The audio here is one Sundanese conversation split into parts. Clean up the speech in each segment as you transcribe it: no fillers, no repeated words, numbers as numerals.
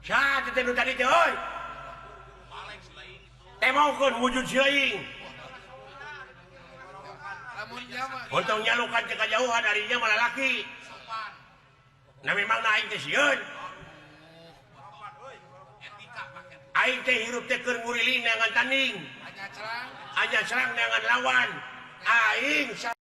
Saha teh nu tadi teh euy? Temongkeun wujud si aing. Untung nyalukan ke kajauhan darinya malah laki. Nah memang aing teh sieun. Aing teh hirup teh keur nguriling neangan tanding. Anya serang neangan lawan. Aing sebut.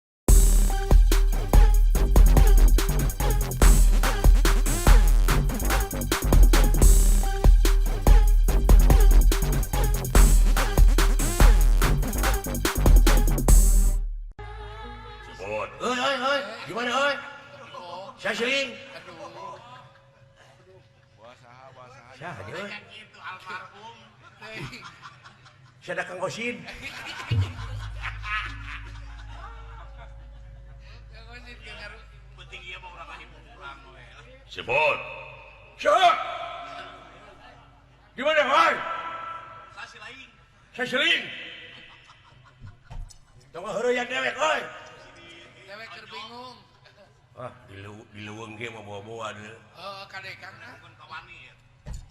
Oi oi oi, gimana oi? Saya sering. Saha dia? Saya ada Kang Kosin. Sebut. Sebut. Gimana, Hoi? Saya seling. Tunggu heureuyang dewek, oi. Dewek keur bingung. Ah, di leuweung ge mah bawa-bawa deui. Heeh, kade Kang.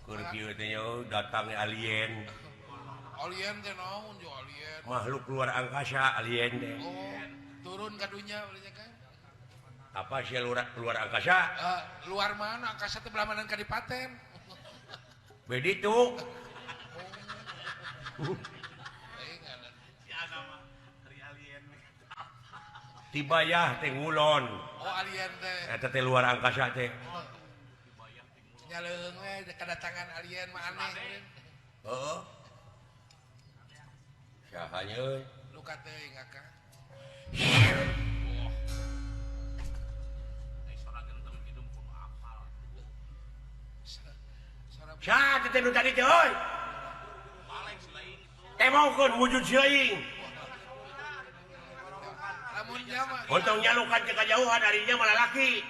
Keur kieu teh datangnya alien. Alien teh naon jo alien? Makhluk luar angkasa alien teh. Oh, turun ka dunya berarti kan? Apa sih luar angkasa? Luar mana? Angkasa teh belah mana kadipaten? Beditu. Oh. Tibayah teh ngulon. Oh, alien teh. Eta teh luar angkasa teh. Oh. Nya leuheung we kedatangan alien mah aneh. Heeh. Saha nya euy? Luka teuing akang. Saha teh nu tadi teh euy? Temongkeun wujud si aing. Untung nyalukan ke kajauhan darinya malah laki.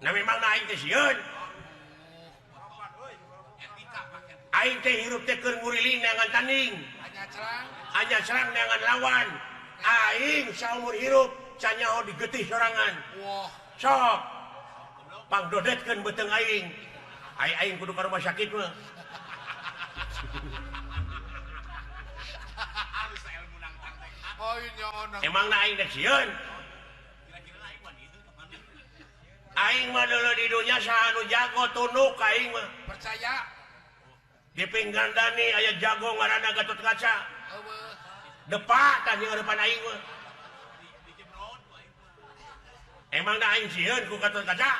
Nah memang aing teh sieun. Aing teh hirup teh keur nguriling neangan tanding. Anya serang neangan lawan. Aing saumur hirup canyaho digetih sorangan. Sok pangdodetkeun beuteung aing. Aing aing kudu ka rumah sakit mah. Emang na aing dek sieun. Aing mah dulu di dunya saha nu jago tunduk aing mah. Percaya. Di Pinggandani aya jago ngaranna Gatot Kaca. Depak tah jeung depan aing mah. Emang na aing sieun ku Gatot Kaca?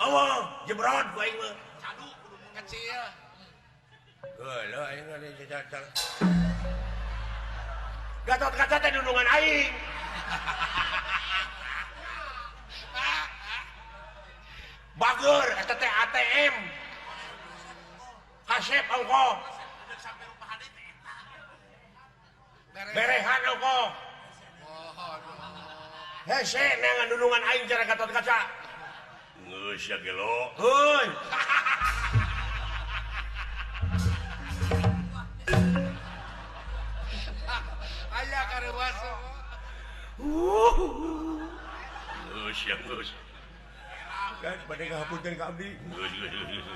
Eueuh, jebrod ku aing mah. Kecil. Heuh, aing mah Gatot Kaca teh dundungan aing. Bager eta teh ATM. Kasep ongko. Berehan ongko. Hese neangan dundungan aing cara Gatot Kaca. Geus ya gelo. Heuy. Aya kareuwas. Geus ya geus. Kan bade ngahapunten ka abdi. Geus geus geus.